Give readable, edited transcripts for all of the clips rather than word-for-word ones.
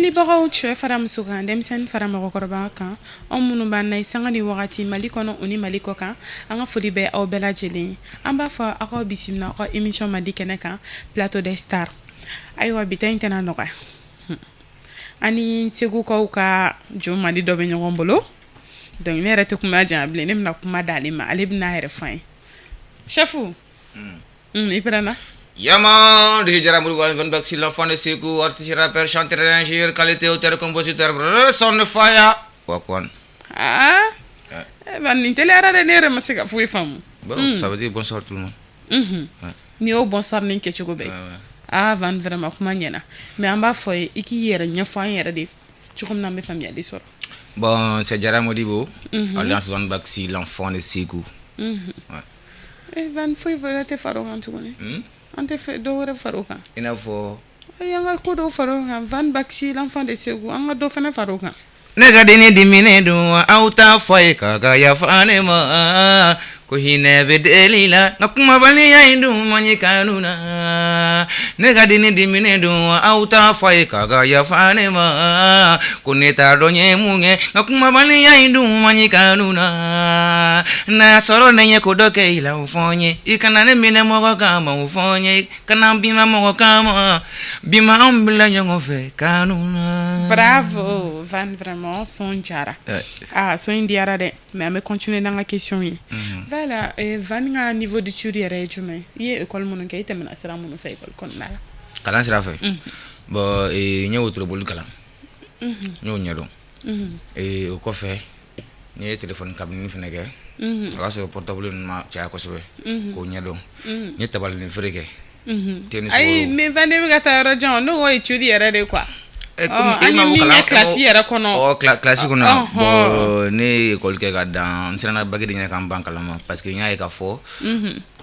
Filɛlibagaw, cɛ fara muso kan, denmisɛnnin fara mɔgɔkɔrɔba kan, anw minnu b'an na sanga ni wagati Mali kɔnɔ o ni Mali kɔ kan, an ka foli bɛ aw bɛɛ lajɛlen. An b'a fɔ aw ka bisimila aw ka émission mandi kɛnɛ kan, Plateau des Stars. Ayiwa, bi ta in tɛna nɔgɔya. An ni Segukaw ka jɔn mandi dɔ bɛ ɲɔgɔn bolo. Donc ne yɛrɛ tɛ kuma jan bilen, ne bɛna kuma d'ale ma, ale bɛna a yɛrɛ fɔ an ye. Chef, i pɛrɛnna? Yeah man, DJ Jara Mourouga, Van Baxi, l'enfant de Ségou, artiste, rappeur, chanteur, ingénieur, qualité, auteur, compositeur, son fire. Wakwan. Aa, ba nin teliyara dɛ, ne yɛrɛ ma se ka foyi faamu. Bon, ça veut dire bonsoir tout le monde. N'i y'o bonsoir nin kɛcogo bɛɛ. Ah Van, vraiment kuma ɲɛna, mais an b'a fɔ ye i k'i yɛrɛ ɲɛfɔ an yɛrɛ de cogo min na an bɛ faamuyali sɔrɔ. Bon, c'est Jara Modibo, alias Van Baxi, l'enfant de Ségou. Ouais. Eh Van, foyi wɛrɛ tɛ far'o kan tuguni? An tɛ fɛ dɔ wɛrɛ far'o kan. I n'a fɔ? Ayi, an ka ko dɔw far'o kan. Van Baxi, l'enfant de Ségou, an ka dɔ fana far'o kan. Ne ka denni diminen don, aw t'a fɔ a ye k'a ka yafa ne ma, ko hinɛ bɛ deli la, nka kumabaliya in dun man ɲi kanu na. Ne ka denni diminen don, aw t'a fɔ a ye k'a ka yafa ne ma, ko ne t'a dɔn n ye mun kɛ, nka kumabaliya in dun man ɲi kanu na. N'a y'a sɔrɔ ne ye ko dɔ kɛ i la, o fɔ n ye. I kana ne minɛ mɔgɔ kama, o fɔ n ye. Kana bima mɔgɔ kama, bima anw bila ɲɔgɔn fɛ kanu na. Bravo Van, vraiment son diyara. Ah, son in diyara dɛ, mais an bɛ continuer n'an ka question ye. Voilà, Van ka niveau d'étude yɛrɛ ye jumɛn i ye? École minnu kɛ, i tɛmɛna sira minnu fɛ école kɔnɔna la? Kalan sira fɛ, bon, n ye wotoroboli kalan, n y'o ɲɛdɔn. O kɔfɛ, n ye téléphone cabine fɛnɛ kɛ, o y'a sɔrɔ portable ninnu ma caya kosɛbɛ, k'o ɲɛdɔn. N ye tabalinin feere kɛ, te ni Ayi, sukaro. Mais Van, ne bɛ ka taa yɔrɔ jan, ne ko étude yɛrɛ de quoi. Komi An ye min kɛ classe yɛrɛ kɔnɔ. Ɔ, classe kɔnɔ, bon, ne ye école kɛ ka dan, n siranna bac de ɲɛ ka n ban kalan ma, parce que n y'a ye k'a fɔ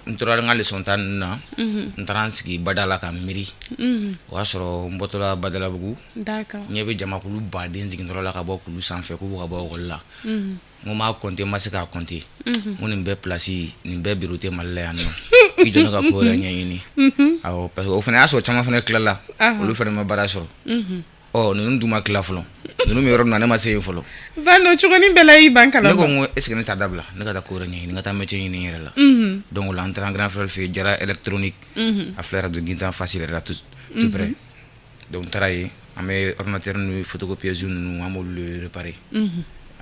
n tora n ka leçon ta ninnu na, n taara n sigi bada la ka miiri. O y'a sɔrɔ n bɔtɔla Badalabugu, ɲɛ bɛ jamakulu baden jigintɔla la ka bɔ kulu sanfɛ k'u bɛ ka bɔ école la. N ko n b'a compter, n ma se k'a compter. N ko nin bɛɛ place, nin bɛɛ bureau tɛ Mali la yan nɔ, i jɔ ne ka ko wɛrɛ ɲɛɲini. Awɔ, parce que o fana y'a sɔrɔ caman fana tilala, olu fana ma baara sɔrɔ. Ɔ, ninnu dun ma tila fɔlɔ, ninnu bɛ yɔrɔ min na, ne ma se yen fɔlɔ. Van, o cogonin bɛɛ la i ban kalan Ne ko ma? n ko est ce que ne t'a dabila, ne ka taa ko wɛrɛ ɲɛɲini, n ka taa métier ɲini n yɛrɛ la. Donc o la, n taara n grand frère fɛ yen, Jara électronique, a filɛ radio Guintan face yɛrɛ la, tout tout près. Donc n taara yen, an bɛ ordinateur ni photocopieuse ninnu, an b'olu de réparer,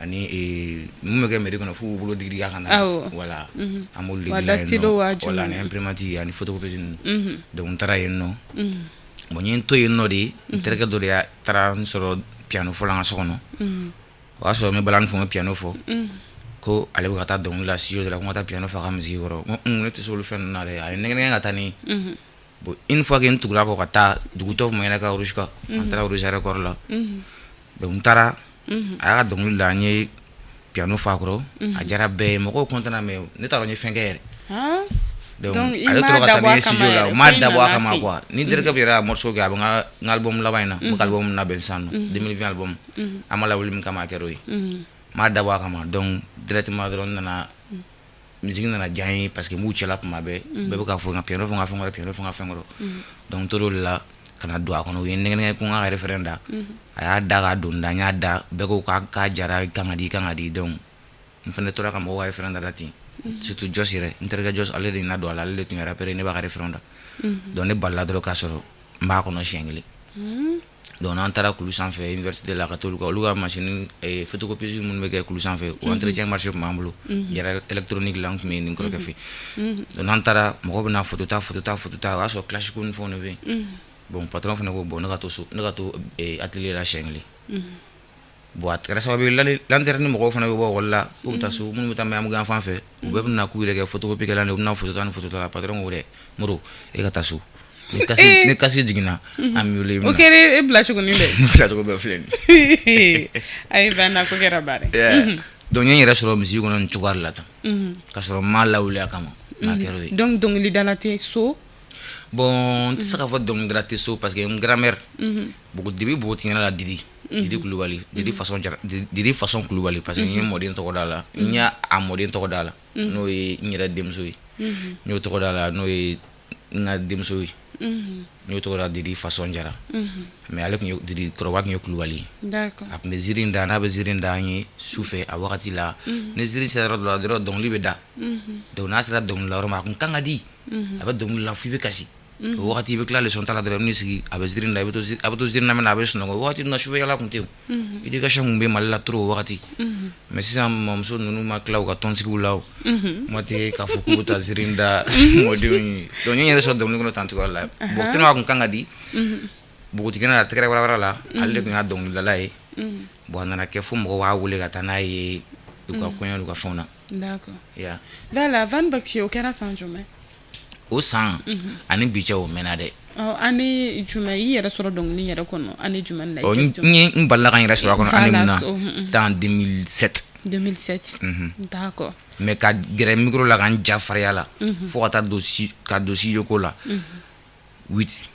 ani mun bɛ kɛ mairie kɔnɔ f'u b'u bolo digi digi a kan na. Voilà, an b'olu de Wa dilan yen dactylo nɔ. wa Voilà, jumɛn? Ani imprimante ani photocopieuse ninnu. Donc n taara yen nɔ. Bon, n ye n to yen nɔ de, n terikɛ dɔ de y'a taara n sɔrɔ piano fɔ la an ka so kɔnɔ. O y'a sɔrɔ n bɛ balani fɔ, n bɛ piano fɔ, ko ale bɛ ka taa dɔnkili la studio de la, ko n ka taa piano fɔ a ka musique kɔrɔ. N ko un, ne tɛ se olu fɛn ninnu na dɛ. A ye nɛgɛ nɛgɛ ka taa ni ye. Bon, une fois que n tugura kɔ ka taa dugutɔ tun bɛ ɲɛnɛ ka Rouge, an taara Rouge Record la. Donc n taara, a y'a ka dɔnkili da, n ye piano fɔ a kɔrɔ, a diyara bɛɛ ye, mɔgɔw content na, mais ne t'a dɔn n ye fɛn kɛ yɛrɛ. Donc Donc i ale m'a tora ka taa dabɔ ni a ye kama studio la. yɛrɛ, U m'a ko i dabɔ a nana kama ten. quoi. Ni terikɛ bɛ yɛrɛ ka morceau kɛ, a bɛ n ka album laban in na, n bɛ ka album labɛn sisan nɔ, 2020 album, an ma lawuli min kama, a kɛra o ye. N m'a dabɔ a kama. Donc directement dɔrɔn, n nana, musique nana diya n ye, parce que n b'u cɛla tuma bɛɛ, bɛɛ bɛ k'a fɔ n ka piano fɔ, n ka fɛn kɔrɔ, piano fɔ, n ka fɛn kɔrɔ. Donc n tor'o de la ka na don a kɔnɔ. U ye n nɛgɛ nɛgɛ ko n ka refrain da, a y'a da k'a don da, n y'a da, bɛɛ ko k'a jara, kan ka di, kan ka di. Donc n fana tora ka mɔgɔw ka refrain da la ten, surtout Jos yɛrɛ, n terikɛ Jos, ale de na don a la, ale de tun ye rappeur ye, ne b'a ka refrain da. Donc ne balila dɔrɔn k'a sɔrɔ n b'a kɔnɔ siɲɛ kelen. Donc n'an taara kulu sanfɛ université la, ka t'olu ka olu ka machine photocopieuse minnu bɛ kɛ kulu sanfɛ, o entretien marché tun b'an bolo Jara électronique la, n tun bɛ nin kɔrɔkɛ fɛ. Donc n'an taara, mɔgɔw bɛna photo ta, photo ta, photo ta, o y'a sɔrɔ clash ko ni fɛnw de bɛ yen. Bon, patron fana ko bon, ne ka to so, ne ka to atelier la siɲɛ kelen. Bon, a kɛra sababu ye, lanterne ni mɔgɔw fana bɛ bɔ école la k'u bɛ taa so, minnu bɛ taa Mayamugu yan fan fɛ, u bɛɛ bɛna k'u yɛrɛ kɛ photocopie kɛla ye, u bɛna photo ta ni photo ta la. Patron ko dɛ, Moro, e ka taa so, ni kasi jiginna, an b'i wele i bɛ O na. Kɛra e bila cogo ni dɛ. Ne bila cogo bɛɛ filɛ nin Ye. Ayi Van, ko kɛra baara ye. ye. Donc n ye n yɛrɛ sɔrɔ musique kɔnɔ nin cogoya de la tan, k'a sɔrɔ n m'a lawuli a kama, n'a kɛra o ye. Donc dɔnkilidala tɛ so? Bon, n tɛ se k'a fɔ dɔnkilidala tɛ so, parce que n grand-mère, depuis npogotigiya la, Didi, Didi Kulubali, Didi façon jara, Didi façon Kulubali, parce que n ye mɔden tɔgɔ da la, n y'a a mɔden tɔgɔ da la, n'o ye n yɛrɛ denmuso ye, n y'o tɔgɔ da la, n'o ye n ka denmuso ye, n y'o tɔgɔ da Didi Fasɔn Jara. Mais ale tun ye, Didi kɔrɔba tun ye Kulubali ye. A tun bɛ ziiri da, n'a bɛ ziiri da an ye su fɛ, a wagati la, ni ziiri sera yɔrɔ dɔ la dɔrɔn, dɔnkili bɛ da. Donc n'a sera dɔnkili la yɔrɔ ma, a tun kan ka di, a bɛ dɔnkili la fo i bɛ kasi. O wagati, i bɛ tila leçon ta la dɔrɔn, i bɛ sigi, a bɛ ziiri da, a bɛ to ziiri lamɛn na, a bɛ sunɔgɔ. O wagati ninnu na, sufɛ tun tɛ yen, éducation tun bɛ Mali la trop o wagati. Mais sisan, mamuso ninnu ma tila u ka tɔnsigiw la, o kuma tɛ k'a fɔ k'u bɛ taa ziiri da mɔdenw ye. Donc n ye n yɛrɛ sɔrɔ dɔnkili kɔnɔ tan cogoya la. Bon, tellement a tun kan ka di npogotiginin na, tɛgɛrɛ wara la, ale de tun y'a dɔnkilidala ye. Bon, a nana kɛ fo mɔgɔw b'a wele ka taa n'a ye u ka kɔɲɔ n'u ka fɛnw na. D'accord. Voilà, Van Baxy, o kɛra san jumɛn? O san ani bi cɛ, o mɛnna dɛ. Année jumɛn i yɛrɛ sɔrɔ dɔnkili yɛrɛ kɔnɔ, année jumɛn la? N ye n balila ka n yɛrɛ sɔrɔ a kɔnɔ année min na, c'était en 2007. 2007, d'accord. Mais ka gɛrɛ micro la, ka n ja farinya la fo ka taa don, ka don studio ko la, 8.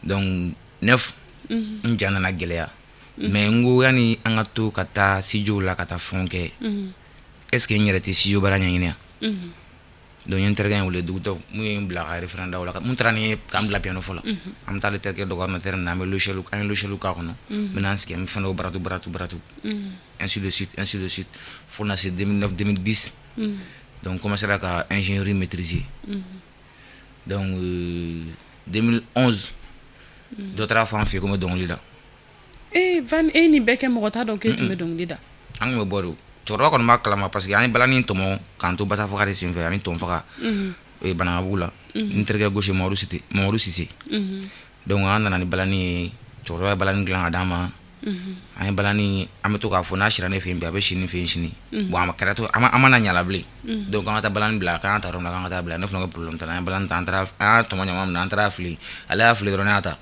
Donc 9, n ja nana gɛlɛya. Mais n ko yani an ka to ka taa studio la ka taa fɛnw kɛ, est ce que n yɛrɛ tɛ studio baara ɲɛɲini yan? Donc n ye n terikɛ in wele, dugutɔ mun ye n bila ka référent la, mun taara ni ye k'an bila piano fɔ la. An bɛ taa ale terikɛ dɔ ka ordinateur minɛ, an bɛ logiciel, an ye logiciel k'a kɔnɔ, n bɛna n sigi, an bɛ fɛn dɔw baratu baratu baratu, ainsi de suite, ainsi de suite, fo na se 2009, 2010. Donc n commencera ka ingénierie maîtriser. Donc 2011, dɔ taara fɔ an fɛ yen ko n bɛ dɔnkili da. Ee Van, e ni bɛɛ kɛ, mɔgɔ t'a dɔn k'e tun bɛ dɔnkili da? An tun bɛ bɔ de, cɛkɔrɔba kɔni b'a kalama, parce que an ye balani tɔmɔ k'an to basa faga de senfɛ, ani tɔn faga Banankabugu la, n terikɛ gauche, Mamadu Sise, Mamadu Sise. Donc an nana ni balani ye, cɛkɔrɔba ye balani dilan ka d'an ma. An ye balani, an bɛ to k'a fɔ n'a sira ne fɛ yen bi, a bɛ si ne fɛ yen sini. Bon, a ma kɛra to, an ma na ɲa la bilen. Donc an ka taa balani bila, k'an ka taa yɔrɔ min na, k'an ka taa bila. Ne fana ko problème t'a la. An ye balani ta, an taara, an y'a tɔmɔ ɲama min na, an taara fili, ale y'a fili dɔrɔn, ne y'a ta.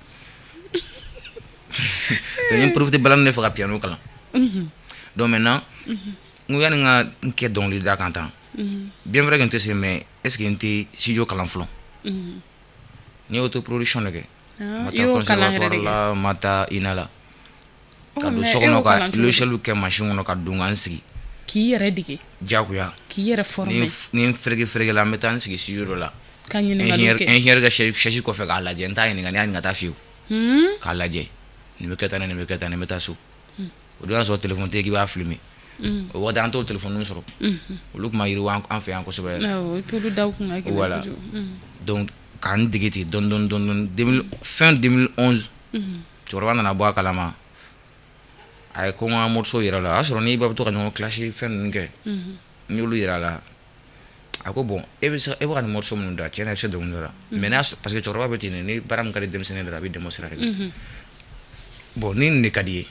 Donc n ye profité balani de fɛ ka piano kalan. Donc maintenant, n ko yani n ka n kɛ dɔnkili da kan tan, bien vrai que n tɛ se, mais est ce que n tɛ studio kalan fɔlɔ? N ye autoproduction de kɛ. N ma taa conservatoire la, n ma taa INA la. Ka don so kɔnɔ, ka logiciel kɛ machine kɔnɔ, ka don ka n sigi. K'i yɛrɛ dege. Diyagoya. K'i yɛrɛ former. Ni n fereke fereke la, n bɛ taa n sigi studio dɔ la. Ka ɲininkaliw kɛ. Ingénieur ka chaise kɔfɛ k'a lajɛ, n t'a ɲininka, n'i y'a ɲininka, a t'a fiyewu. K'a lajɛ, nin bɛ kɛ tan, nin bɛ kɛ tan, nin bɛ taa so. O don y'a sɔrɔ téléphone tɛ yen k'i b'a filmer. O waati, an t'o téléphone sɔrɔ, olu tun ma yiriwa an fɛ yan kosɛbɛ. Awɔ, olu daw kun ka gɛlɛn. Voilà, donc k'an dege ten dɔɔni dɔɔni dɔɔni, fin 2011, cɛkɔrɔba nana bɔ a kalama. A ye ko n ka morceau yira la, o y'a sɔrɔ n'i ba bɛ to ka ɲɔgɔn clash fɛn ninnu kɛ, n y'olu yira a la. A ko bon, e bɛ se, e bɛ ka nin morceau minnu da, tiɲɛ na, i bɛ se dɔnkili da la. Mais n'a parce que cɛkɔrɔba bɛ ten de, ni baara min ka di denmisɛnnin dɔrɔn, a bɛ dɛmɛ o sira de kan. Bon, ni nin de ka di ye,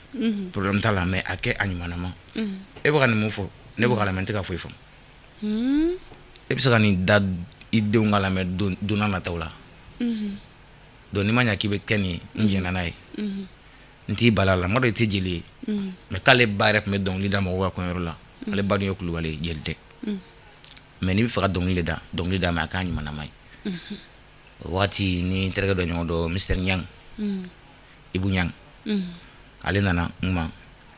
problème t'a la, mais a kɛ a ɲumanama. E bɛ ka nin mun fɔ, ne bɛ ka lamɛn, n tɛ ka foyi faamu. E bɛ se ka nin da i denw ka lamɛn don n'a nataw la. Donc n'i ma ɲɛ k'i bɛ kɛ nin ye, n jɛnna n'a ye, n t'i bala la, n b'a dɔn i tɛ jeli ye. Mais k'ale ba yɛrɛ tun bɛ dɔnkili da mɔgɔw ka kɔɲɔyɔrɔ la, ale ba dun ye Kulubali ye, jeli tɛ. Mais n'i bɛ fɛ ka dɔnkili de da, dɔnkili da, mais a k'a ɲumanama ye. O waati ni n terikɛ dɔ ɲɔgɔn dɔn, Mister Ɲang, Ibu Ɲang, ale nana n ma,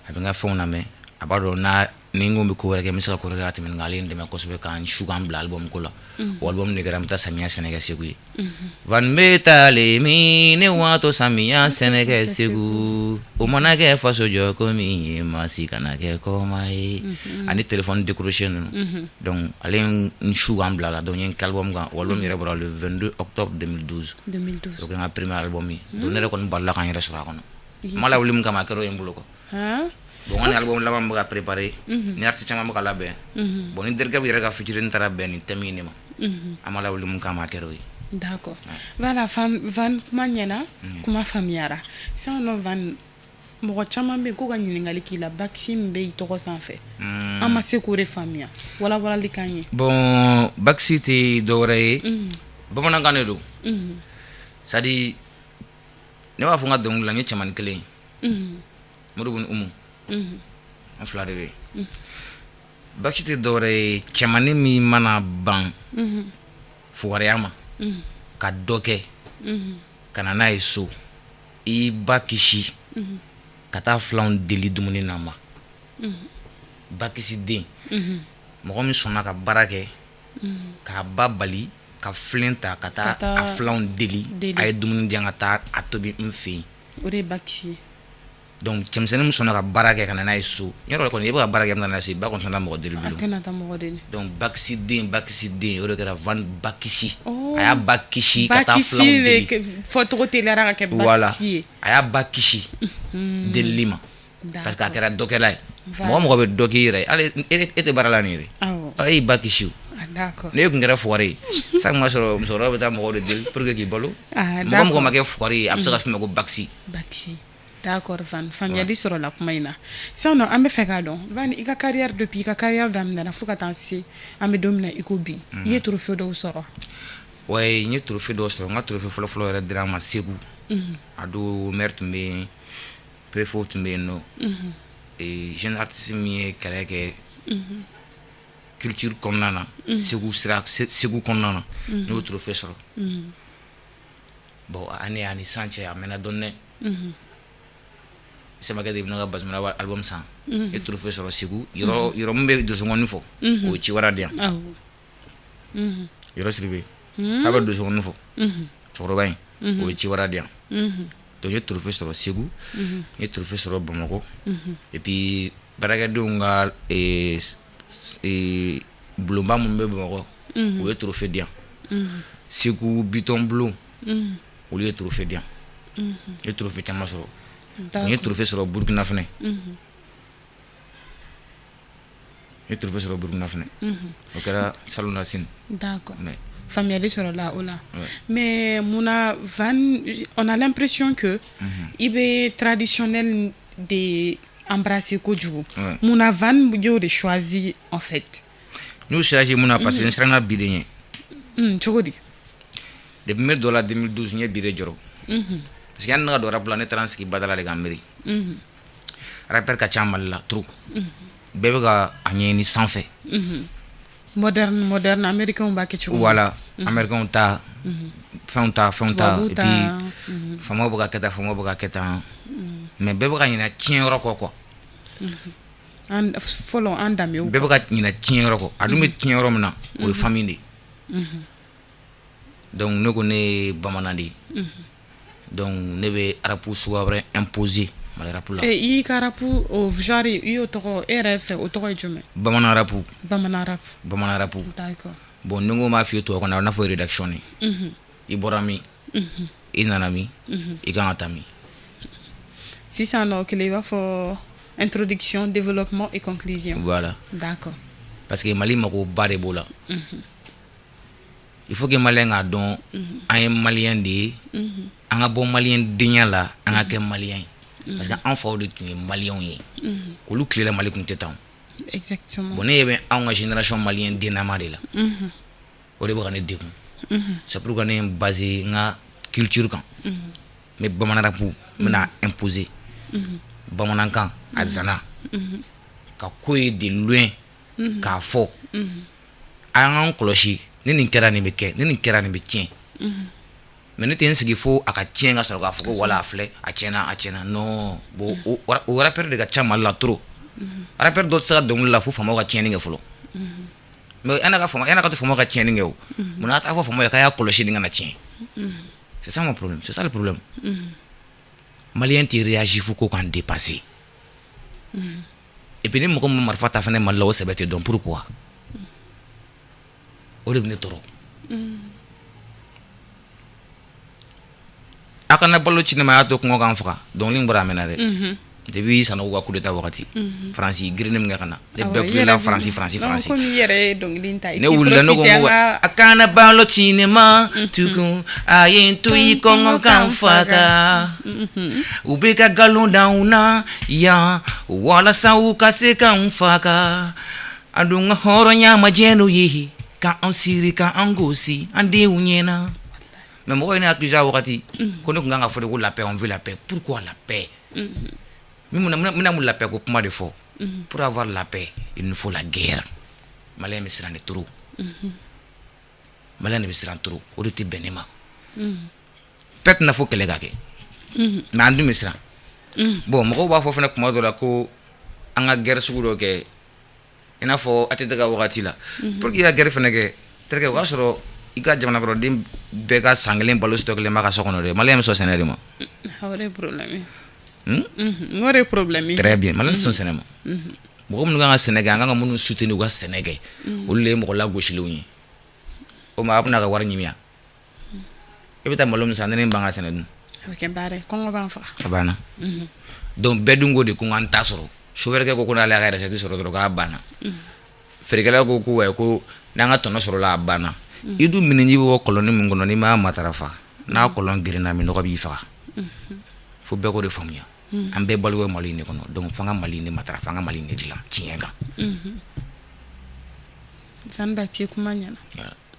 a bɛ n ka fɛnw lamɛn, a b'a dɔn n'a ni n ko n bɛ ko wɛrɛ kɛ, n bɛ se ka ko wɛrɛ kɛ ka tɛmɛ nin kan. Ale ye n dɛmɛ kosɛbɛ k'an su k'an bila album ko la. O album de kɛra n bɛ taa samiya sɛnɛ kɛ Segu ye. Van bɛ taalen min ne waatɔ samiya sɛnɛ kɛ Segu, o mana kɛ faso jɔ ko min ye, maa si kana kɛ kɔma ye, ani téléphone décroché ninnu. Donc ale ye n su k'an bila la. Donc n ye n kɛ album kan. O album yɛrɛ bɔra le 22 octobre 2012. 2012. O kɛra n ka premier album ye. Donc ne yɛrɛ kɔni balila ka n yɛrɛ sɔrɔ a kɔnɔ. N ma lawuli min kama, a kɛra o ye n bolo quoi. Bon, n ka nin album laban min bɛ ka préparer, ni artiste caman bɛ ka labɛn. Bon, ni Derkɛ yɛrɛ ka featuring taara bɛn nin thème in de ma. An ma lawuli mun kama, a kɛra o ye. D'accord. Voilà, Van, Van, kuma ɲɛna, kuma faamuyara. Sisan nɔ, Van, mɔgɔ caman bɛ yen ko ka ɲininkali k'i la, Baxy min bɛ i tɔgɔ sanfɛ. An ma se k'o de faamuya. Walawalali k'an ye. Bon, Baxy tɛ dɔwɛrɛ ye. Bamanankan de don. C'est à dire, ne b'a fɔ n ka dɔnkili la, n ye cɛmannin kelen ye. Modibo ni Umu. An fila de bɛ yen. Baxy tɛ dɔwɛrɛ ye, cɛmannin min mana ban fugariya ma, ka dɔ kɛ ka na n'a ye so, i ba kisi ka taa filanw deli dumuni na ma. Bakisi den, mɔgɔ min sɔnna ka baara kɛ k'a ba bali ka Ka filen ta ka taa a filanw deli, a ye dumuni di yan, ka taa a tobi n fɛ yen. O de ye bakisi ye. Donc cɛmisɛnnin min sɔnna ka baara kɛ ka na n'a ye so, yɔrɔ kɔni i bɛ ka baara kɛ, bɛ na so, i ba kɔni tɛna mɔgɔ deli. A tɛna taa mɔgɔ deli. Donc bakisi den, bakisi den, o de kɛra Van Bakisi. A y'a ba kisi ka taa filanw deli. Fɔcogo teliyara ka kɛ bakisi ye. A y'a ba kisi delili ma, parce que a kɛra dɔkɛla ye. Mɔgɔ mɔgɔ bɛ dɔ k'i yɛrɛ ye, hali e tɛ baara la nin ye, e y'i ba kisi. Ne tun kɛra fugari ye san, ma sɔrɔ musokɔrɔba bɛ taa mɔgɔw de deli pour que k'i balo. Mɔgɔ mɔgɔ ma kɛ fugari ye, a bɛ se ka fɔ ma ko bakisi. Bakisi, d'accord Van, faamuyali sɔrɔla kuma in na. Sisan nɔ, an bɛ fɛ k'a dɔn, Van, i ka carrière, depuis i ka carrière daminɛna fo ka taa se an bɛ don min na i ko bi, i ye trophée dɔw sɔrɔ? Ouais, n ye trophée dɔw sɔrɔ. N ka trophée fɔlɔ-fɔlɔ yɛrɛ dira n ma Segu. A don maire tun bɛ yen, préfet tun bɛ yen nɔ. Jeune artiste min ye kɛlɛ kɛ culture kɔnɔna na, Segu sira, Segu kɔnɔna na, n y'o trophée sɔrɔ. Bon, ani ani san cɛ, a mɛnna dɔɔnin dɛ. Samakɛ de bɛna ka Bazumana album san. N ye trophée sɔrɔ Segu yɔrɔ yɔrɔ min bɛ donsokɔni fɔ, o ye Ciwara di yan. Yɔrɔ Sidibe k'a bɛ donsokɔni fɔ, cɛkɔrɔba in, o ye Ciwara di yan. Donc n ye trophée sɔrɔ Segu, n ye trophée sɔrɔ Bamakɔ, et puis baarakɛdenw ka bulonba minnu bɛ Bamakɔ, u ye trophée di yan. Segu bitɔn bulon, olu ye trophée di yan. N ye trophée caman sɔrɔ. N ye trophée sɔrɔ Burukina fɛnɛ. N ye trophée sɔrɔ Burukina fɛnɛ, o kɛra salonnasini. D'accord, faamuyali sɔrɔla o la. Mais munna, Van, on a l'impression que i bɛ traditionnel de embrasser kojugu. Munna Van y'o de choisi en fait? N y'o choisi mun na? Parce que n siranna bi de ɲɛ. Cogo di? Depuis n bɛ dɔ la 2012, n ye bi de jɔrɔ, parce que yanni ne ka don rap la, ne taara n sigi badala de ka n miiri. Rappeur ka ca Mali la trop, bɛɛ bɛ ka a ɲɛɲini sanfɛ. Moderne, moderne, américain b'a kɛ cogo min. Voilà, américain ta, fɛnw ta, fɛnw ta, et puis faamaw bɛ ka kɛ tan, faamaw bɛ ka kɛ tan, mais bɛɛ bɛ ka ɲinɛ tiɲɛ yɔrɔ kɔ quoi. An fɔlɔ, an danbew. Bɛɛ bɛ ka ɲinɛ tiɲɛ yɔrɔ kɔ. A dun bɛ tiɲɛ yɔrɔ min na, o ye famille de ye. Donc ne ko ne ye bamanan de ye, donc ne bɛ rap suguya wɛrɛ imposer Mali rap la. I y'i ka rap o genre, i y'o tɔgɔ, e yɛrɛ fɛ, o tɔgɔ ye jumɛn? Bamanan rap. Bamanan rap. Bamanan rap. Bon, ni n ko m'a f'i ye tubabukan na, a bɛ n'a fɔ rédaction de. I bɔra min, i nana min, i kan ka taa min. Sisan nɔ, kelen i b'a fɔ introduction, développement et conclusion. Voilà. D'accord. Parce que Mali magoba de b'o la. Il faut que malien k'a dɔn an ye malien de ye, an ka bɔ malien denya la, an ka kɛ malien ye, parce que an faw de tun ye malienw ye. Olu tile la, Mali tun tɛ tan. Exactement. Bon, ne ɲɛ bɛ anw ka génération malien dennama de la, o de bɛ ka ne degun. C'est pourquoi ne ye n basé n ka culture kan. N bɛ bamanan rap, n bɛna imposer bamanankan a zana ka ko ye de loin k'a fɔ an k'an kɔlɔsi, ni nin kɛra, nin bɛ kɛ, ni nin kɛra, nin bɛ tiɲɛ. Mais ne tɛ n sigi fo a ka tiɲɛ ka sɔrɔ k'a fɔ ko wala, a filɛ, a tiɲɛna, a tiɲɛna. Non. Bon, o rappeur de ka ca Mali la trop. Rappeur dɔw tɛ se ka dɔnkili la fo faamaw ka tiɲɛni kɛ fɔlɔ. Mais yan'a ka faama, yan'a ka to faamaw ka tiɲɛni kɛ, o munna a t'a fɔ faamaw ye k'a y'a kɔlɔsi nin kana tiɲɛ? C'est ça mon problème, c'est ça le problème. Malien tɛ réagir fo ko k'an dépasser. Et puis ni mɔgɔ min ma marifa ta fɛnɛ Mali la, o sɛbɛ tɛ dɔn. Pourquoi? O de bɛ ne tɔɔrɔ. A kana balo ci ne ma, a y'a to kɔngɔ k'an faga. Dɔnkili in bɔra, a mɛnna dɛ, depuis Sanogo ka coup d'état wagati, Faransi girinni min kɛ ka na, ne bɛɛ kulela Faransi, Faransi, Faransi. Komi i yɛrɛ ye dɔnkili in ta, ne wulila, ne ko n ko a kana balo ci ne ma tugun, a ye n to i kɔngɔ k'an faga. U bɛ ka nkalon da anw na yan walasa u ka se k'anw faga. An dun ka hɔrɔnya ma jɛ n'o ye k'an siri k'an gosi an denw ɲɛna. Mais mɔgɔ ye ne accusé a wagati ko ne tun kan ka fɔ de ko la paix, on veut la paix. Pourquoi la paix? Min bɛna mun la paix ko kuma de fɔ? Pour avoir la paix, il nous faut la guerre. Malien bɛ siran de trop, malien de bɛ siran trop, o de tɛ bɛn ne ma. Paix tɛna fɔ kɛlɛ ka kɛ, mais an dun bɛ siran. Bon, mɔgɔw b'a fɔ fana kuma dɔ la ko an ka guerre sugu dɔ kɛ i n'a fɔ ATT ka wagati la. Pour que i ka guerre fana kɛ, terikɛ, o y'a sɔrɔ I ka jamanakɔnɔden bɛɛ ka san kelen balo stockelen b'a ka so kɔnɔ dɛ. Malien bɛ sɔn sɛnɛ de ma. O de ye problème ye. O de ye problème ye. Très bien, malien tɛ sɔn sɛnɛ ma. Mɔgɔ minnu kan ka sɛnɛ kɛ, an kan ka minnu soutenir u ka sɛnɛ kɛ, olu de ye mɔgɔ lagosilenw ye. O ma, a bɛna ka wari ɲimi yan. E bɛ taa malo min san, ne ni ban ka sɛnɛ dun? A bɛ kɛ baara ye, kɔngɔ b'an faga. A banna. Donc bɛɛ dun ko de ko n ta sɔrɔ. Chauffeur ko ko n'ale y'a ka recette sɔrɔ dɔrɔn, k'a banna. Feerekɛla ko ko wa ko n'an ka tɔnɔ sɔrɔla, a banna. I dun minɛji bɛ bɔ kɔlɔnni min kɔnɔ, n'i m'a matarafa, n'a kɔlɔn gerenna, minnɔgɔ b'i faga. Fo bɛɛ k'o de faamuya. An bɛɛ balo bɛ Mali in de kɔnɔ. Donc fo an ka Mali in de matarafa, an ka Mali in de dilan tiɲɛ kan. Van Baxy, kuma ɲɛna.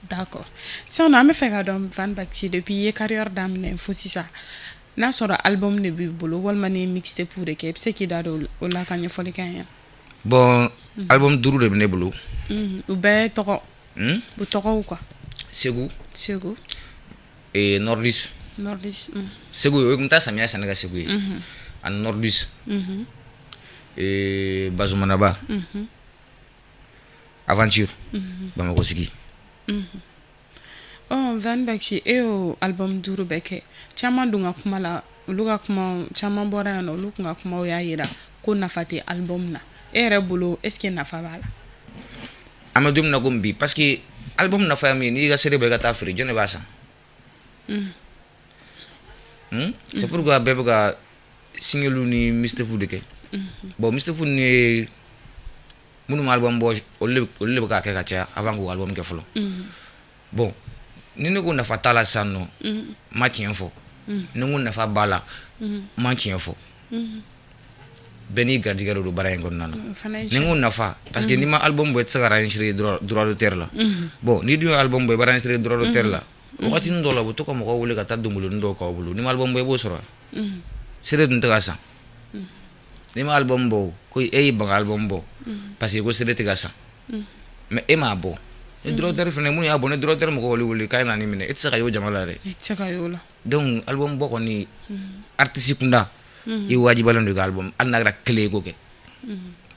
D'accord, sisan nɔ, an bɛ fɛ ka dɔn, Van Baxy, depuis i ye carrière daminɛ fo sisan, n'a sɔrɔ album de b'i bolo walima ni ye mixtape de kɛ, i bɛ se k'i da don o la ka ɲɛfɔli kɛ an ye? Bon, album duuru de bɛ ne bolo. U bɛɛ tɔgɔ? U tɔgɔw quoi. Segu. Segu. Nordis. Nordis. Segu, o ye n taa samiya sɛnɛ kɛ Segu ye, ani Nordis, Bazumanaba, Aventure, Bamakɔ sigi. Ɔ, Van Baxy, e y'o album duuru bɛɛ kɛ. Caman dun ka kuma la, olu ka kuma caman bɔra yan nɔ, olu kun ka kumaw y'a jira ko nafa tɛ album na. E yɛrɛ bolo, est ce que nafa b'a la? An bɛ don min na komi bi, parce que album nafa ye min ye, n'i y'i ka CD bɔ i ka taa feere, jɔn de b'a san? C'est pourquoi bɛɛ bɛ ka single ni mixtape de kɛ. Bon, mixtape ni ye minnu ma album bɔ, olu de bɛ k'a kɛ ka caya avant k'o album kɛ fɔlɔ. Bon, ni ne ko nafa t'a la sisan nɔ, n ma tiɲɛ fɔ. Ni n ko nafa b'a la, n ma tiɲɛ fɔ. Bɛɛ n'i garijɛgɛ de don baara in kɔnɔna na. Ni n ko nafa, parce que n'i ma album bɔ, i tɛ se ka enregistrer droit d'auteur la. Bon, n'i dun ye album bɔ, i b'a enregistrer droit d'auteur la. Wagati dɔw la, u bɛ to ka mɔgɔw wele ka taa donboloni dɔw k'aw bolo. N'i ma album bɔ, i b'o sɔrɔ. CD dun tɛ ka san. N'i ma album bɔ, ko e y'i ban ka album bɔ parce que ko CD tɛ ka san, mais e m'a bɔ. Ni droit d'auteur fana, minnu y'a bɔ, ni droit d'auteur mɔgɔw olu wele k'a ye na nin minɛ, e tɛ se ka y'o jama la dɛ. I tɛ se ka y'o la. Donc album bɔ kɔni, artiste kunda, i wajibalen don i ka album, hali n'a kɛra kelen ye, k'o kɛ.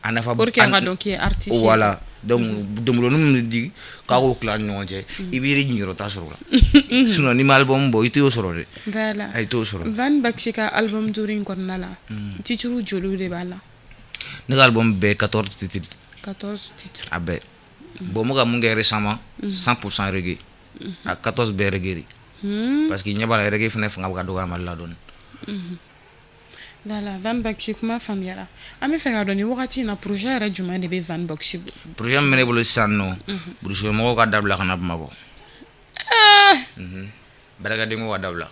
A nafa pour que a ka dɔn k'i ye artiste ye. Voilà. Donc donboloni min bɛ di k'a k'o tila ni ɲɔgɔn cɛ, i b'i ɲiyɔrɔ ta sɔrɔ o la. Sinon n'i ma album bɔ, i t'o sɔrɔ dɛ. Voilà. I t'o sɔrɔ. Van Baxy ka album duuru in kɔnɔna la, titre joliw de b'a la? Ne ka album bɛɛ 14 titres. 14 titres. A bɛɛ. Bon, n bɛ ka mun kɛ récemment, 100% reggae. A 14 bɛɛ reggae de. Parce que ɲɛ b'a la, reggae fana fanga bɛ ka dɔgɔya Mali la dɔɔni. Voilà, Van Baxy, kuma faamuyara. An bɛ fɛ ka dɔn, nin wagati in na, projet yɛrɛ jumɛn de bɛ Van Baxy bolo? Projet min bɛ ne bolo sisan nɔ, brousse mɔgɔw ka dabila ka na Bamakɔ. Baarakɛden ko ka dabila.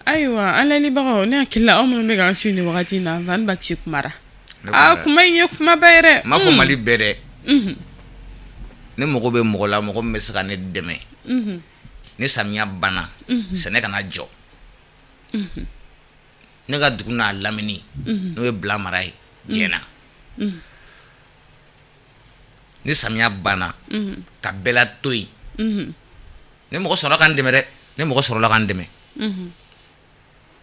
Ayiwa, an layɛlibagaw, ne hakili la, aw minnu bɛ k'an suivre nin wagati in na, Van Baxy kumara. Aa, kuma in ye kumaba ye dɛ. N m'a fɔ Mali bɛɛ dɛ. Ne mago bɛ mɔgɔ la, mɔgɔ min bɛ se ka ne dɛmɛ. Ni samiya banna, sɛnɛ kana jɔ. Ne ka dugu n'a lamini, n'o ye Bila mara ye, tiɲɛna, ni samiya banna, ka bɛɛ la to yen. Ni mɔgɔ sɔrɔla ka n dɛmɛ dɛ, ni mɔgɔ sɔrɔla ka n dɛmɛ.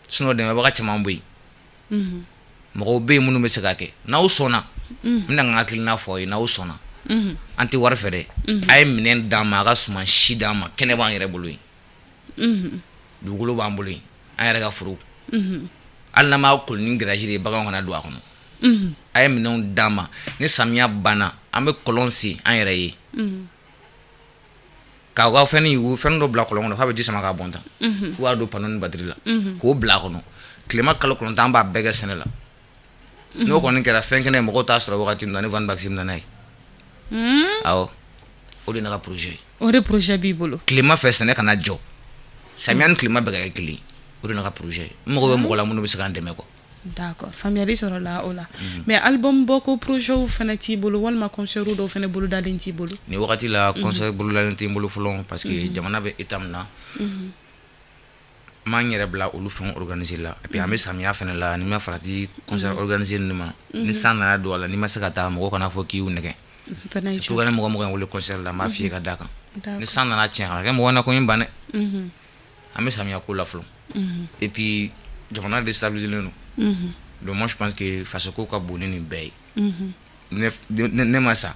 Sinon dɛmɛbaga caman bɛ yen, mɔgɔw bɛ yen minnu bɛ se k'a kɛ. N'aw sɔnna, n bɛna n ka hakilina fɔ aw ye. N'aw sɔnna, an tɛ wari fɛ dɛ. A ye minɛn d'an ma, a ka suman si d'an ma. Kɛnɛ b'an yɛrɛ bolo yen, dugukolo b'an bolo yen, an yɛrɛ ka foro. Hali n'an b'a koli ni grillage de ye, baganw kana don a kɔnɔ. A ye minɛnw d'an ma, ni samiya banna, an bɛ kɔlɔn sen an yɛrɛ ye, k'aw ka fɛn fɛn dɔ bila kɔlɔn kɔnɔ f'a bɛ ji sama k'a bɔn tan, f'u b'a don panneau ni batterie la k'o bila a kɔnɔ. Tilema kalo 9, an b'a bɛɛ kɛ sɛnɛ la. N'o kɔni kɛra, fɛn kɛnɛ mɔgɔw t'a sɔrɔ wagati min na, ni Van Baxy nana ye. Awɔ, o de ye ne ka projet ye. O de projet b'i bolo. Tilema fɛ, sɛnɛ kana jɔ. Samiya ni tilema bɛɛ ka kɛ kelen. O de ye ne ka projet ye. N mago bɛ mɔgɔ la minnu bɛ se k'an dɛmɛ quoi. D'accord, faamuyali sɔrɔla o la. Mais album bɔ ko projet fana t'i bolo, walima concert dɔw fana bolodalen t'i bolo? Nin wagati la, concert bolodalen tɛ n bolo fɔlɔ, parce que jamana bɛ état min na, n m'an yɛrɛ bila olu fɛn organiser la. Et puis an bɛ samiya fana la, ni ma farati concert organiser ninnu ma, ni san nana don a la, n'i ma se ka taa, mɔgɔw kana fɔ k'i y'u nɛgɛ. Surtout ni mɔgɔ mɔgɔ ye wele concert la, n b'a f'i ye ka d'a kan. Ni san nana tiɲɛ, kana kɛ mɔgɔ ɲɛna ko n ye ban dɛ. An bɛ samiya ko la fɔlɔ. Et puis jamana déstabiliser don. Donc moi, je pense que fasoko ka bon ni nin bɛɛ ye. Ne ma sa,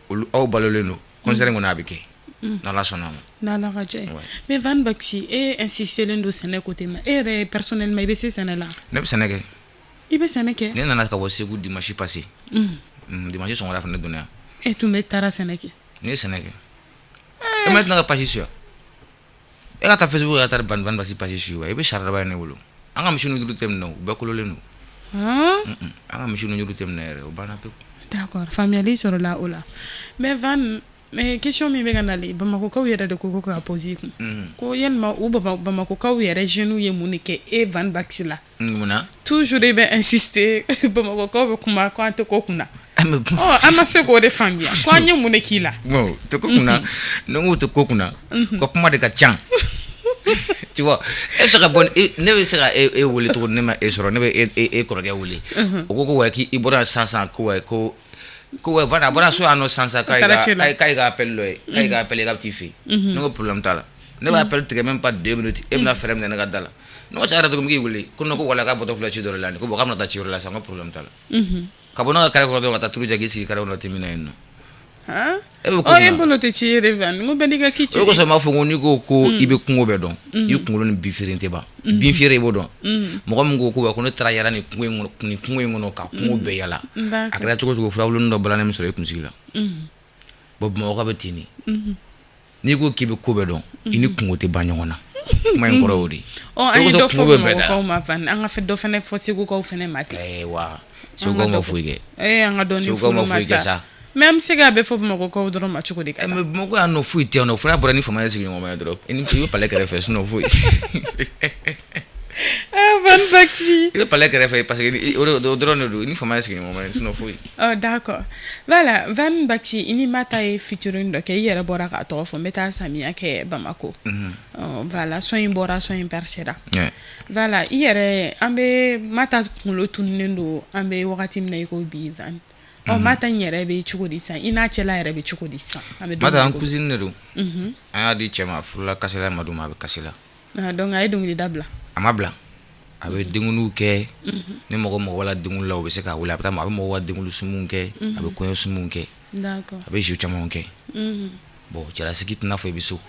olu aw balolen don, concert in kɔni a bɛ kɛ. N'Ala sɔnna a ma. N'Ala ka jɛ ye. Mais Van Baxy, e insistelen don sɛnɛ côté ma, e yɛrɛ personnellement, i bɛ se sɛnɛ la? Ne bɛ sɛnɛ kɛ. I bɛ sɛnɛ kɛ? Ne nana ka bɔ Segu dimanche passé. Dimanche sɔgɔmada fɛ ne donna yan. E tun bɛ taara sɛnɛ kɛ? Ne ye sɛnɛ kɛ. E ma tɛna ka page suit wa? E ka taa Facebook ka taa Van Baxy page suit wa? I bɛ saridaba ye ne bolo. An ka misi ninnu juru tɛ minɛ, u bɛɛ kololen don. An ka misi ninnu juru tɛ minɛ yɛrɛ, o banna pewu. D'accord, faamuyali sɔrɔla o la. Mais Van, mais question min bɛ ka nalen, Bamakɔkaw yɛrɛ de ko k'a poser i kun. Ko yalima u Bamakɔkaw yɛrɛ jeunes ye mun de kɛ e Van Baxy la? Munna? Toujours i bɛ insister, Bamakɔkaw bɛ kuma ko an tɛ ko kunna. Ɔ, an ma se k'o de faamuya, ko an ye mun de k'i la? Bon, tɛ ko kunna, ni n ko tɛ ko kunna, ko kuma de ka ca. Tu vois, e bɛ se ka bɔ, ne bɛ se ka e wele cogo di, ne ma e sɔrɔ, ne bɛ e kɔrɔkɛ wele. O ko wa k'i bɔra sisan sisan, ko wa ko wa Van a bɔra so yan nɔ sisan sisan, k'a y'i ka appel dɔ ye, k'a y'i ka appel k'a bɛ t'i fɛ yen. Ne ko problème t'a la. Ne b'a appel tigɛ, même pas 2 minutes, e bɛna fɛɛrɛ minɛ ne ka da la. Ne ko cɛ yɛrɛ tuguni k'i wele ko non, ko wala k'a bɔtɔ filɛ ci dɔ de la, ko bon, k'a bɛna taa ci wɛrɛ la sisan. N ko problème t'a la. Ka bɔ ne ka carré kɔnɔ dɔrɔn ka taa turu jɛ k'i sigi carré kɔnɔ ten min na yen nɔ. E bɛ ko e bolo tɛ ci ye de, Van, n ko bɛɛ n'i ka ci. O kosɔn n b'a fɔ ko n'i ko ko i bɛ kungo bɛɛ dɔn, i kunkolo ni bin feere tɛ ban. Bin feere i b'o dɔn. Mɔgɔ min ko ko ne taara yala nin kungo in kɔnɔ, nin kungo in kɔnɔ, ka kungo bɛɛ yala, a kɛra cogo cogo, furabuluni dɔ balannen bɛ sɔrɔ i kunsigi la. Bon, Bamakɔ bɛ ten de. N'i ko k'i bɛ ko bɛɛ dɔn, i ni kungo tɛ ban ɲɔgɔn na. Kuma in kɔrɔ y'o de ye. Ɔ, an ye dɔ fɔ Bamakɔkaw ma Van, an ka dɔ fana fɔ Segukaw fana ma ten. Ayiwa, Segukaw ma foyi kɛ. Ee, an ka dɔɔnin fɔ olu ma sa. Mais an bɛ se k'a bɛɛ fɔ Bamakɔkaw dɔrɔn ma cogo di ka taa? Mais Bamakɔ yan nɔ, foyi tɛ yan nɔ, fo n'a bɔra ni faama ye sigiɲɔgɔnma ye dɔrɔn, i bɛ palais kɛrɛfɛ, sinon foyi. Ah, Van Baxy. I bɛ palais kɛrɛfɛ parce que o dɔrɔn de don, i ni faama ye sigiɲɔgɔnma ye, sinon foyi. Oh, d'accord. Voilà, Van Baxy, i ni Mata ye featuring dɔ kɛ, i yɛrɛ bɔra k'a tɔgɔ fɔ, n bɛ taa samiya kɛ Bamako. Voilà, son in bɔra, son in percera. Voilà, i yɛrɛ, an bɛ Mata kunkolo tununnen don, an bɛ wagati min na i ko bi, Van. Ɔ, Mata in yɛrɛ bɛ cogo di sisan? I n'a cɛla yɛrɛ bɛ cogo di sisan? Mata an cousine de don. An y'a di cɛ ma, a furula Kasela Madu ma, a bɛ Kasela. Donc a ye dɔnkili dabila? A ma bila, a bɛ denkundiw kɛ. Ni mɔgɔ mɔgɔ b'a la denkundi la, o bɛ se k'a wele, a bɛ taa, a bɛ mɔgɔw ka denkundi sumunw kɛ, a bɛ kɔɲɔ sumunw kɛ, a bɛ jeu camanw kɛ. Bon, cɛlasigi tɛna fɔ i bɛ so.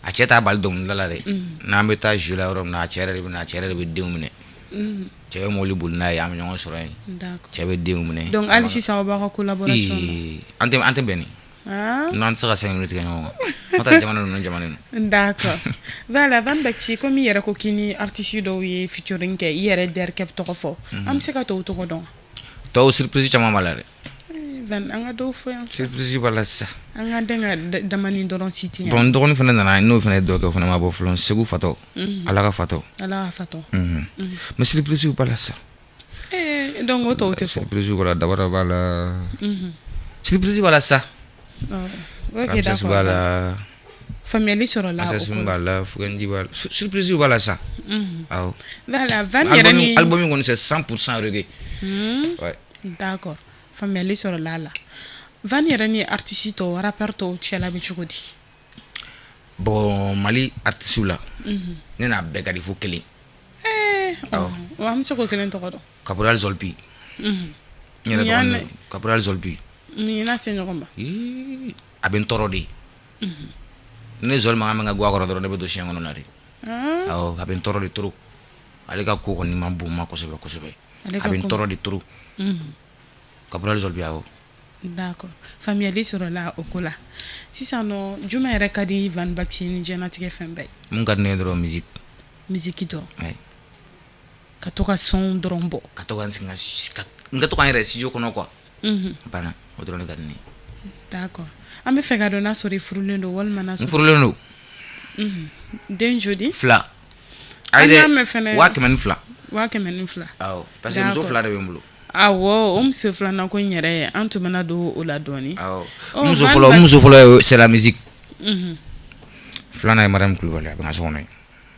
A cɛ t'a bali dɔnkilida la dɛ. N'an bɛ taa jeu la yɔrɔ min na, a cɛ yɛrɛ de bɛ na, a cɛ yɛrɛ de bɛ denw minɛ. Cɛ bɛ mobili boli n'a ye, an bɛ ɲɔgɔn sɔrɔ yen, cɛ bɛ denw minɛ. Donc hali sisan aw b'aw ka collaboration na? An tɛ bɛn. N'an tɛ se ka 5 minutes kɛ ɲɔgɔn kan. Mata jamana ninnu jamana ninnu. D'accord. Voilà, Van Baxy, comme i yɛrɛ ko k'i ni artiste dɔw ye featuring kɛ, i yɛrɛ Derkɛ tɔgɔ fɔ. An bɛ se ka tɔw tɔgɔ dɔn? Tɔw, surprise caman b'a la dɛ. Van, an ka dɔw fɔ yan. Surprise b'a la sisan. An ka den ka damani dɔrɔn citer yan. Bon, n dɔgɔnin fana nana, n'o fana ye dɔ kɛ, o fana ma bɔ fɔlɔ. Segu Fatɔ. Ala ka Fatɔ. Ala ka Fatɔ. Mais surprise b'a la sisan. Donc o tɔw tɛ fɔ. Surprise b'a la, Dabara b'a la. Surprise b'a la sa. Ok, d'accord. B'a la. Faamuyali sɔrɔla o ko la. B'a la, Fugendi b'a la. Surprise b'a la sa. Awɔ. Voilà, Van yɛrɛ ni album kɔni, c'est 100% reggae. Ouais. D'accord. Faamuyali sɔrɔla a la. Van yɛrɛ ni artiste tɔw, rappeur tɔw cɛla bɛ cogo di? Bon, Mali artiste la, ne n'a bɛɛ ka di fo kelen. An bɛ se k'o kelen tɔgɔ dɔn? Caporal Zolpi. N yɛrɛ dɔgɔnin don, Caporal Zolpi. Mun y'a se ɲɔgɔn ma? A bɛ n tɔɔrɔ de. Ni ne Zɔli mankan bɛ n ka guwa kɔrɔ dɔrɔn, ne bɛ don siɲɛ kɔnɔ na de. Awɔ, a bɛ n tɔɔrɔ de trop. Ale ka ko kɔni man bon n ma kosɛbɛ kosɛbɛ. A bɛ n tɔɔrɔ de trop. Caporal Zolpi, awɔ. D'accord. Faamuyali sɔrɔla o ko la. Sisan nɔ, jumɛn yɛrɛ ka di Van Baxy ni diɲɛlatigɛ fɛn bɛɛ ye? Mun ka di ne ye dɔrɔn, musique. Musique dɔrɔn? Ka to ka son dɔrɔn bɔ. Ka to ka n sigi, n ka to ka n yɛrɛ studio kɔnɔ quoi. Banna, o dɔrɔn de ka di ne ye. D'accord. An bɛ fɛ ka dɔn n'a sɔrɔ i furulen don walima n'a sɔrɔ. N furulen don. Den joli? 2. An y'a mɛn fɛnɛ. 102,000. 102,000. Awɔ, parce que muso 2 de bɛ n bolo. Awɔ, o muso filanan ko in yɛrɛ, an tun bɛna don o la dɔɔnin. Awɔ. Muso fɔlɔ, c'est la musique. Filanan ye Mariam Kulubali, a bɛ n ka so kɔnɔ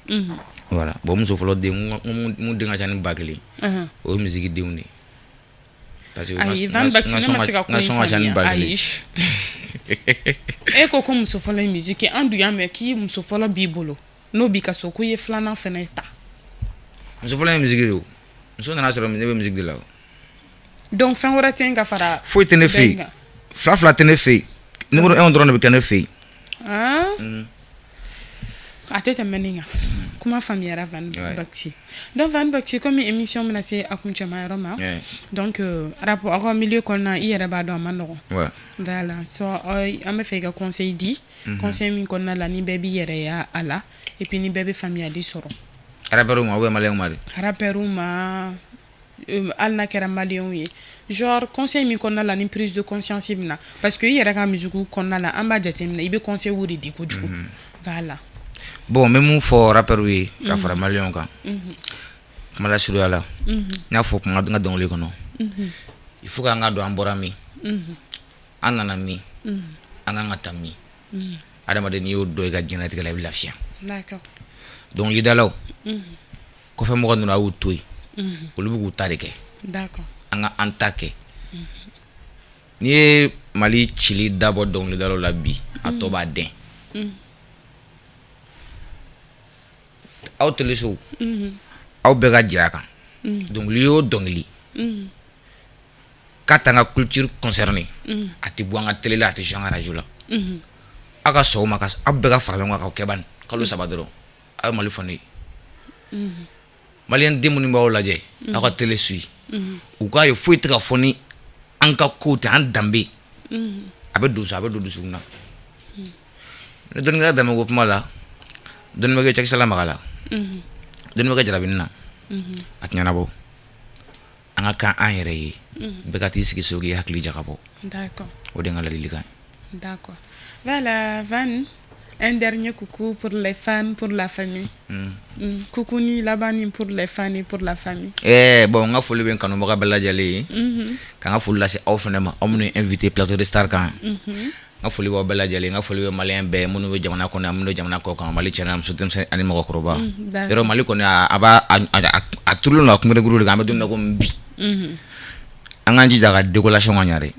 yen. Voilà, bon, muso fɔlɔ den mun den ka ca ni 1000, o ye musique denw de ye. Parce que ayi, Van Baxy, ne ma se ka ko in faamuya. Ayi, e ko ko muso fɔlɔ ye musique, an dun y'a mɛn k'i muso fɔlɔ b'i bolo, n'o b'i ka so, ko i ye filanan fana ta. Muso fɔlɔ ye musique de o. Muso nana sɔrɔ ne bɛ musique de la o. Donc fɛn wɛrɛ tɛ yen ka fara? Foyi tɛ ne fɛ yen, fila fila tɛ ne fɛ yen, numéro 1 dɔrɔn de bɛ kɛ ne fɛ yen. A tɛ tɛmɛ nin kan. Kuma faamuyara, Van Baxy. Donc Van Baxy, comme émission bɛna se a kuncɛma yɔrɔ ma, donc rap aw ka milieu kɔnɔna, i yɛrɛ b'a dɔn a ma nɔgɔn. Voilà, so an bɛ fɛ i ka conseil di, conseil min kɔnɔna la ni bɛɛ b'i yɛrɛ ya a la, et puis ni bɛɛ bɛ faamuyali sɔrɔ. Rappeur ma ou bien malien ma de? Rappeur ma, hali n'a kɛra maliyɛnw ye, genre conseil min kɔnɔna la ni prise de conscience bɛ na, parce que i yɛrɛ ka musique kɔnɔna la, an b'a jateminɛ, i bɛ conseil de di kojugu, voilà. Bon, n bɛ mun fɔ rappeur ye ka fara maliyɛnw kan, kuma lasurunya la, n y'a fɔ kuma n ka dɔnkili kɔnɔ, il faut k'an ka dɔn an bɔra min, an nana min, an kan ka taa min. Adamaden, n'i y'o dɔn i ka diɲɛlatigɛ la, i bɛ lafiya. Dɔnkilidalaw, kɔfɛ mɔgɔ ninnu, a y'u to yen, olu bɛ k'u ta de kɛ. An ka an ta kɛ. N'i ye Mali cili dabɔ dɔnkilidalaw la bi, a tɔ b'a dɛn. Aw telesow, aw bɛɛ ka jɛ a kan, dɔnkili o dɔnkili k'a t'an ka culture concerné, a tɛ bɔ an ka télé la, a tɛ jouer an ka radio la. Aw ka sɔn o ma, aw bɛɛ ka fara ɲɔgɔn kan k'aw kɛ bani kalo 3 dɔrɔn, aw ye Mali fɔ ne ye. Maliyɛn den minnu b'aw lajɛ aw ka télé suit, u k'a ye foyi tɛ ka fɔ ni an ka kow tɛ, an danbe a bɛ don so, a bɛ don dusukun na. Ni dɔnnikɛla danbe ko kuma la, dɔnni bɛ kɛ cɛkisɛla maga la, dɔnni bɛ kɛ jarabini na, a tɛ ɲɛnabɔ. An ka kan an yɛrɛ ye, bɛɛ ka t'i sigi so k'i hakili jagabɔ. O de ye n ka ladilikan ye. D'accord. Voilà, Van, un dernier coucou pour les fans, pour la famille. Coucou ni laban ni pour les fans et pour la famille. Bon, n ka foli bɛ n kanubaga bɛɛ lajɛlen ye, ka n ka foli lase aw fana ma, aw minnu ye invité plateau de star kan. N ka foli b'aw bɛɛ lajɛlen, n ka foli bɛ maliyɛn bɛɛ minnu bɛ jamana kɔnɔ, minnu bɛ jamana kɔ kan, Mali cɛ n'a muso, denmisɛnnin ani mɔgɔkɔrɔba. Yɔrɔ Mali kɔni, a b'a a turulen don a kunberekuru de kan. An bɛ don min na komi bi, an k'an jija ka décollation ka ɲa dɛ.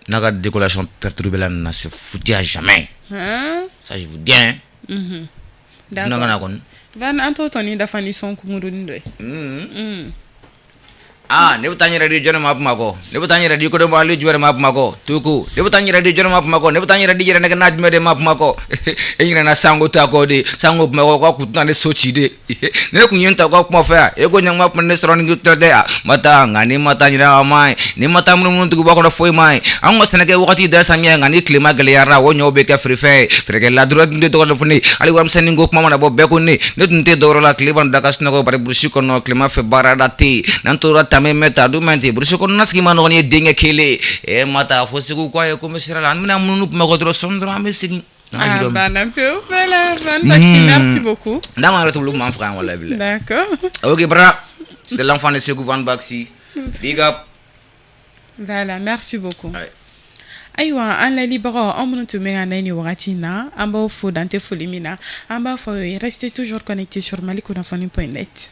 N'a ka décollation perturbé la nin na, c'est foutu à jamais. Ça, je vous dis, hein. Dunan ka na kɔni. Van, an t'o tɔni dafa ni son kunkurunin dɔ ye. Ah, ne bɛ taa n yɛrɛ di jɔnni ma Bamakɔ? Ne bɛ taa n yɛrɛ di Kodɔnbɔ Ali jumɛn de ma Bamakɔ? Tuku, ne bɛ taa n yɛrɛ di jɔnni ma Bamakɔ? Ne bɛ taa n yɛrɛ di yɛrɛ nɛgɛ n'a jumɛn de ma Bamakɔ? E ɲinɛna sango ta kɔ de, sango Bamakɔ ka kun tɛna ne so ci de. Ne kun ye n ta ka kuma fɛ yan, e ko ɲɛnama kuma ne sɔrɔ ni tɛ yan. Ma taa nka ni ma taa ɲinɛ a ma ye, ni ma taa munumunu duguba kɔnɔ foyi ma ye. An ka sɛnɛkɛ wagati da samiya, nka ni tilema gɛlɛyara, o ɲɔw bɛ kɛ feerefɛn ye. Feerekɛla dɔrɔn tun tɛ tɔgɔ dɔ fɔ ne, hali warimisɛnnin ko kuma mana bɔ, bɛɛ ko ne. Ne tun tɛ dɔwɛrɛ la, tile da ka sunɔgɔ, bari burusi kɔnɔ tilema fɛ baarada tɛ yen. N'an tora tame mɛ ta du mɛn ten, burusi kɔnɔna sigi ma nɔgɔn ye denkɛ kelen e ma taa fo Segu k'a ye ko n bɛ sira la, an bɛna munumunu Bamakɔ dɔrɔn, sɔɔni dɔrɔn an bɛ segin. Ah, banna pewu. Voilà, Van Baxy, merci beaucoup. N'a ma yɛrɛ tulu m'an faga yan walahi bilahi. D'accord. Ok, bra. C'était l'enfant de Segu, Van Baxy. Big up. Voilà, merci beaucoup. Ouais. Ayiwa, an layɛlibagaw, anw minnu tun bɛ ka na nin wagati in na, an b'aw fo dante foli min na, an b'a fɔ aw ye, restez toujours connectés sur malikunnafoni.net.